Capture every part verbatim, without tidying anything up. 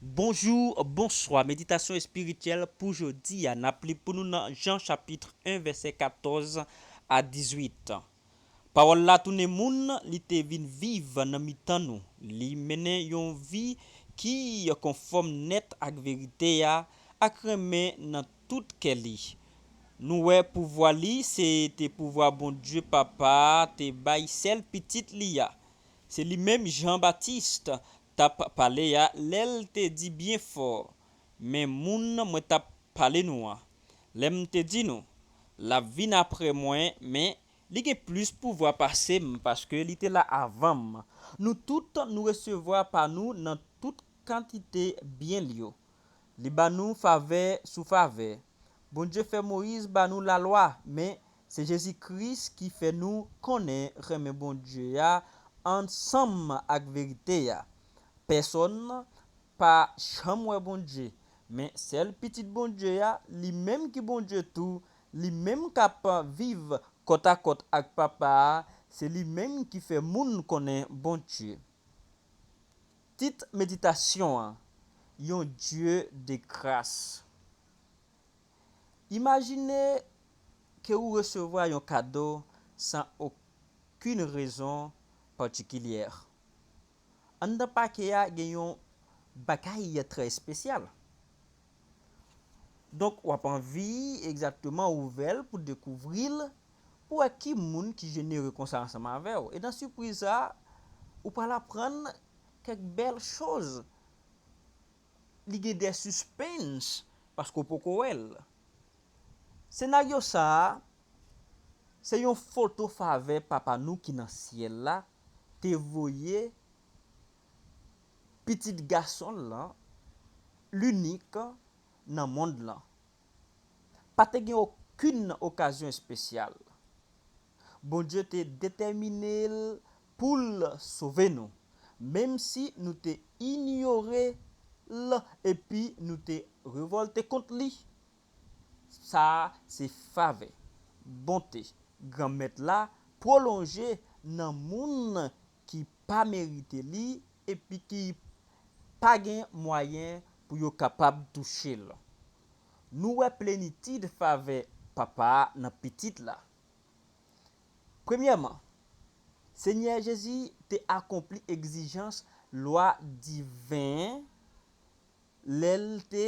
Bonjou, bonswa. Meditasyon espirityèl pou jodi a, n ap li pou nou nan Jan chapit en, vèsè katòz a dizuit. Pawòl la tounen moun, li te vin viv nan mitan nou. Li mennen yon vi ki konfòm nèt ak verite a, ak renmen nan tout kè li. Nou wè pouvwa li, se te pouvwa Bondye Papa te bay sèl Pitit li a. Se li menm Jan Batis t ap pale a lè l te di byen fò, "Men moun mwen t ap pale nou an, lè m te di nou, 'L ap vin apre mwen, men li gen plis pouvwa pase m, paske li te la avan m.'" Nou tout, nou resevwa pa nou nan tout kantite byen l yo. Li ba nou favè sou favè. Bondye fè Moyiz ba nou lalwa, men se Jezi Kris ki fè nou konnen renmen Bondye a ansanm ak verite a. Pèsonn pa janm wè Bondye, men sèl Pitit Bondye a, li menm ki Bondye tou, li menm k ap viv kòtakòt ak Papa a, se li menm ki fè moun konnen Bondye. Tit meditasyon an, Yon Dye de gras. Imajine ke ou resevwa yon kado san okenn rezon patikilyè. Anndan pake a gen yon bagay trè espesyal. Donk, w ap anvi egzakteman ouvè l pou dekouvri l, pou wè ki moun ki jenere konsa ansanm avè w. E nan sipriz sa, ou pral aprann kèk bèl choz. Li gen de sispens, paske w poko wè l. Senaryo sa a, se yon foto favè Papa nou ki nan syèl la te voye Pitit Gason l lan, linik, nan mond lan. Pa te gen okenn okazyon espesyal. Bondye te detèmine l pou l sove nou, menm si nou te inyore l epi nou te revòlte kont li. Sa a se favè, bonte Granmèt la pwolonje nan moun ki pa merite li epi ki pa gen mwayen pou yo kapab touche l. Nou wè plenitid favè Papa a nan Pitit la. Premyèman, Senyè Jezi te akonpli egzijans lwa diven lè l te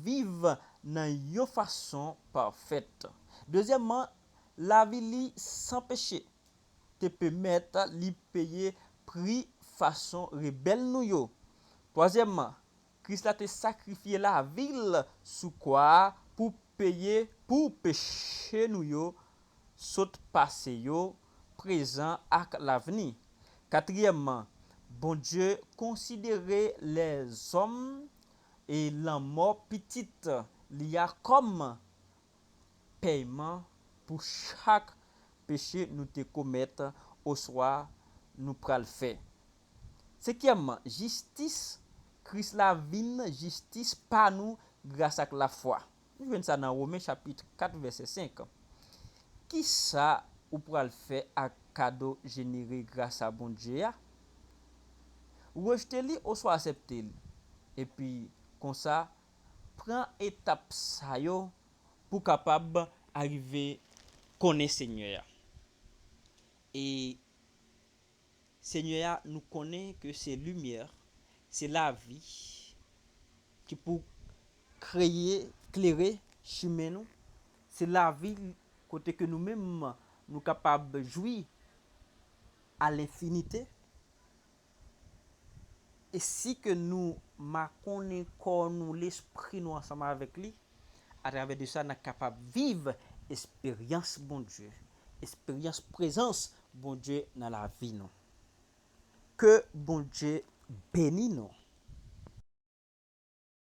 viv nan yon fason pafèt. Dezyèmman, lavi li san peche te pèmèt li peye pri fason rebèl nou yo. Twazyèmman, Kris la te sakrifye lavi l sou kwa a pou peye pou peche nou yo, sot pase yo, prezan ak lavni. Katriyèmman, Bondye konsidere lèzòm e lanmò Pitit li a kòm pèyman pou chak peche nou te komèt oswa nou pral fè. Senkyèmman, jistis Kris la vin jistis pa nou gras ak lafwa. Nou jwenn sa nan Women chapit kat vèsè senk. Kisa ou pral fè ak kado jenere gras a Bondye a? Rejte li oswa aksepte li? Epi konsa, pran etap sa yo pou kapab arive konnen Senyè a. E Senyè a, nou konnen ke se limyè, se lavi ki pou kreye, klere chimen nou. Se lavi kote ke nou menm nou kapab jwi a lenfinite. E si ke nou makonnen kò nou, lespri nou ansanm avèk li, atravè de sa, n ap kapab viv esperyans Bondye, esperyans prezans Bondye nan lavi nou. Ke Bondye beni nou.